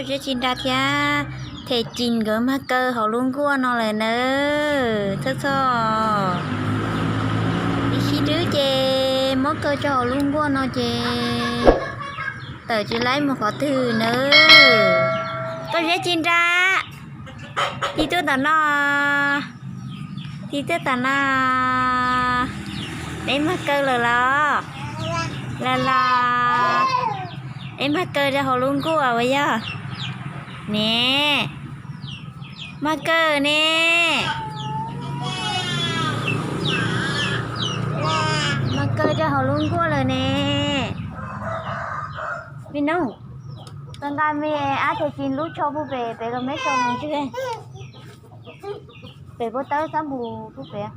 Zeb Tsis Nra thiab Them Cim nkawd mag kaw hauv lub nkuaj no lawm nawb. Txhob txhob, ib sib dwb ces muab kaw rau hauv lub nkuaj no ces tawm tsis laib mus qhov twg nawb. Koj Zeb Tsis Nra, tig tuaj tom no, tig tuaj tom no. Peb mag kaw lawm los? Lawm los. Peb mag kaw rau hauv lub nkuaj uas yog ne, mag kaw ne, mag kaw rau hauv lub nkuaj lawm ne. Me Noog, koj nqa me ab Them Cim lub tsho pub pem, pem los meb sau mus ntswg. Pem puab tawb xab npus pub pem.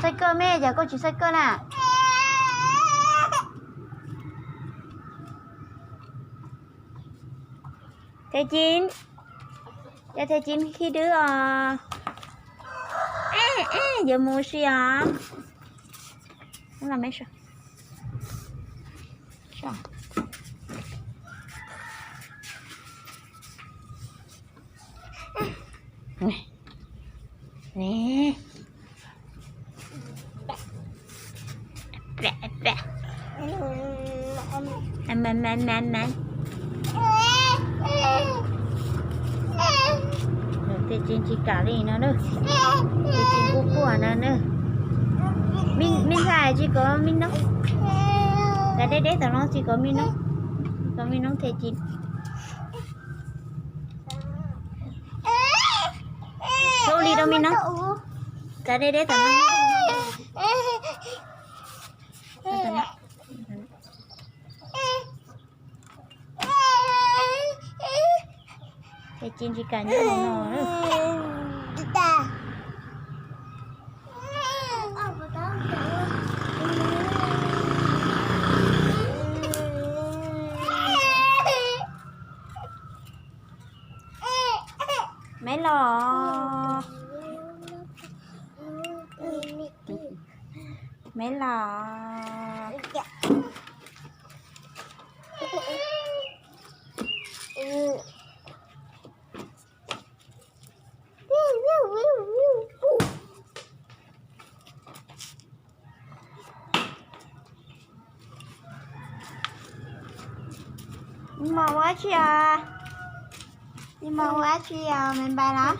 Xaij kawj me, cas koj tsis xaij kawj na? Them Cim, cas Them Cim khib dwb os. Yuav mus ua si os. Them Cim tsis kam li no na. Them Cim quaj quaj no na. Me ntxhais tsis kov me noob. Kav deb deb tom no tsis kov me noob. Kov me noob Them Cim. Txhob li rau me noob. Kav deb deb tom no. Them Cim tsis kam nyob hauv no. Meb los? Meb los? Ib hmos ua dab tsi os? Ib hmos ua dab tsi os? Me npais los?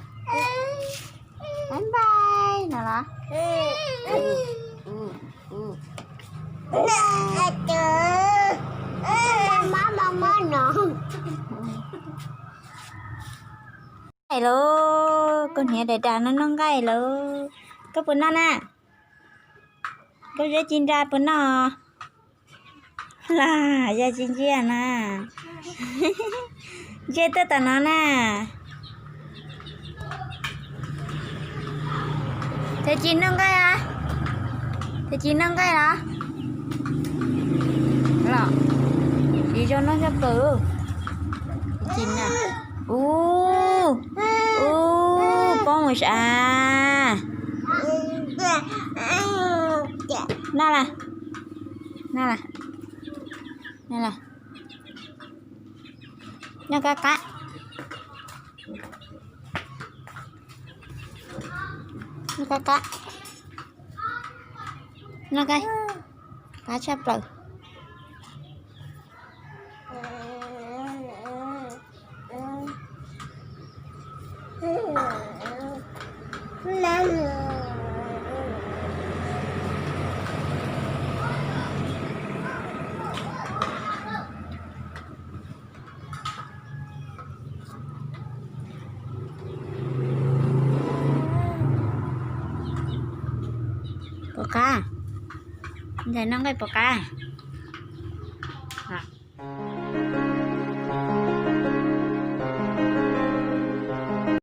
Me npais no los? Nqaij lauj, koj hniav dav dav no noj nqaij lauj. Koj puas noj na? Koj Zeb Tsis Nra puas noj? Los yog tsis ntsia na. Ntsia tuaj tom no na. Them Cim noj nqaij a? Them Cim noj nqaij los? Los, tsis zoo noj tshaj plaws. Them Cim na. Ub, ub, poob mus sav. Noj las, noj las, noj las. Noj qab qab. Noj qab qab. Noj qab qab tshaj plaws. Pom qab, ntxhais noj nqaij pom qab.